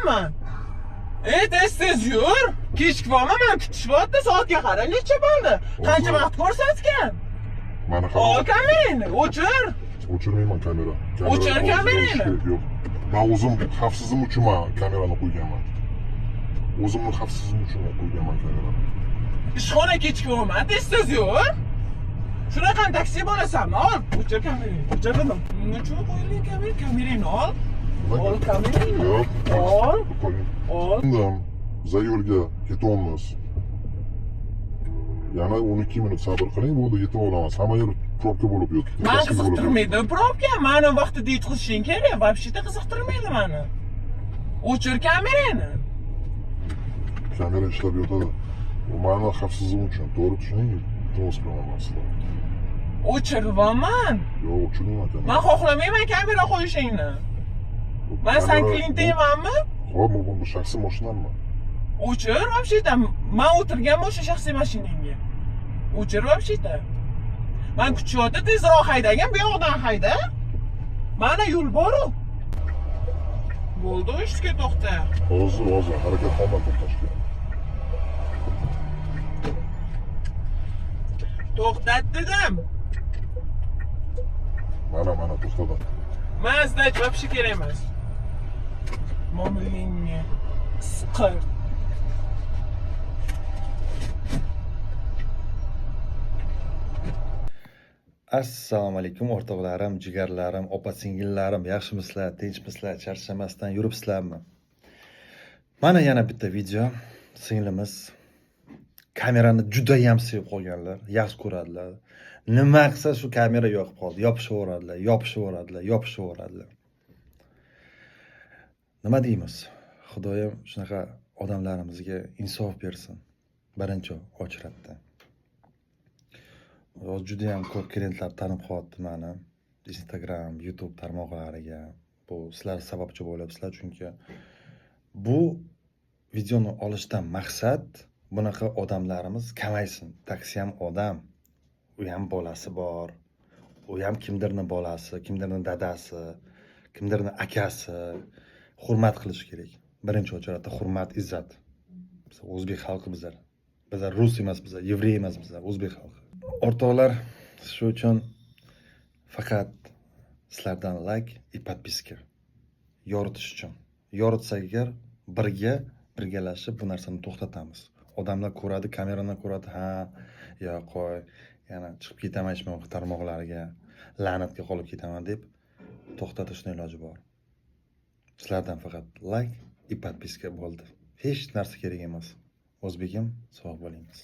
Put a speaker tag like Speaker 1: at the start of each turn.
Speaker 1: Kutyapman. Tez tez yur. Kechikibman, mani kutishyapti. Soatga qara, necha bo'ldi? Qancha vaqt ko'rsatgan?
Speaker 2: Mana
Speaker 1: Ol kamerangni, o'chir.
Speaker 2: O'chirmayman kamera.
Speaker 1: O'chir kamerangni.
Speaker 2: Yo'q. Men o'zim xavfsizligim uchun man kamerani qo'yganman. O'zimni xavfsizligim uchun qo'yganman kamerani.
Speaker 1: Ishxona kechikibman, tez tez yur. Shunaqa taksi bo'lasanmi? Ol, o'chir kamerangni. O'chir dedim. Nima uchun qo'yilgan kamera? Kamerangni ol. Ol kamerangni.
Speaker 2: Yo'q.
Speaker 1: Ol. Ol.
Speaker 2: Za yo'lga ketyapmiz. Yana 12 minut sabr qiling, bo'ldi, yetib olamiz. Hamma yer probka bo'lib yotibdi.
Speaker 1: Meni qiziqtirmaydi probka. Meni vaqtida yetkazishing kerak. Вообще-то qiziqtirmaydi meni. O'chir kamerangni.
Speaker 2: Kamera ishlab yotadi. Bu meni xavfsizligim uchun, to'g'ri tushuning, iltimos qilaman sizlarga.
Speaker 1: O'chiribman.
Speaker 2: Yo'q, o'chirmayman kamerani.
Speaker 1: Men xohlamayman kamera qo'yishingni. Men san klient emanmi?
Speaker 2: Xo'p, bu shaxsiy mashinammi?
Speaker 1: O'chir, вообще-то. Men o'tirganman o'sha shaxsiy mashinangga. O'chir вообще-то. Men kuchyapti, tezroq haydagan, bu yoqdan hayda. Mana yo'l bor-u. Bo'ldi, eshikka to'xta.
Speaker 2: Hozir harakat qilman to'xtashga.
Speaker 1: To'xtat dedim.
Speaker 2: Mana to'xtadim.
Speaker 1: Men сдача вообще kerak emas. Mobilingni siqir.
Speaker 3: Assalomu alaykum o'rtoqlarim, jigarlarim, opa-singillarim, yaxshimisizlar, tinchmisizlar, charchamasdan yuribsizlarmi? Mana yana bitta video. Singlimiz kamerani juda ham sevib qolganlar, yaxshi ko'radilar. Nima qilsa shu kamera yoqib qoldi, yopishaveradilar, yopishaveradilar, yopishaveradilar. Nima deymiz? Xudoyim shunaqa odamlarimizga insof bersin. Birinchi ochiratda. Hozir juda ham ko'p klientlar tanib qolyapti meni Instagram, YouTube tarmoqlariga. Bu sizlar sababchi bo'lyapsizlar, chunki bu videoni olishdan maqsad bunaqa odamlarimiz kamaysin. Taksi ham odam, u ham bolasi bor, u ham kimdirni bolasi, kimdirni dadasi, kimdirni akasi. Hurmat qilish kerak. Birinchi ochiratda hurmat, izzat. Biz o'zbek xalqi bizlar. Bizlar rus emas, bizlar yevrey emas, bizlar o'zbek xalqi. O'rtoqlar, shu uchun faqat sizlardan like и podpiska yoritish uchun. Yoritsak agar birga birgalashib bu narsani to'xtatamiz. Odamlar ko'radi, kamerani ko'radi, ha, yo qo'y, yana chiqib ketaman ijtimoiy tarmoqlarga, la'natga qolib ketaman deb to'xtatishning iloji bor. Sizlardan faqat like и podpiska bo'ldi. Hech narsa kerak emas. O'zbegim, sog' bo'lingiz.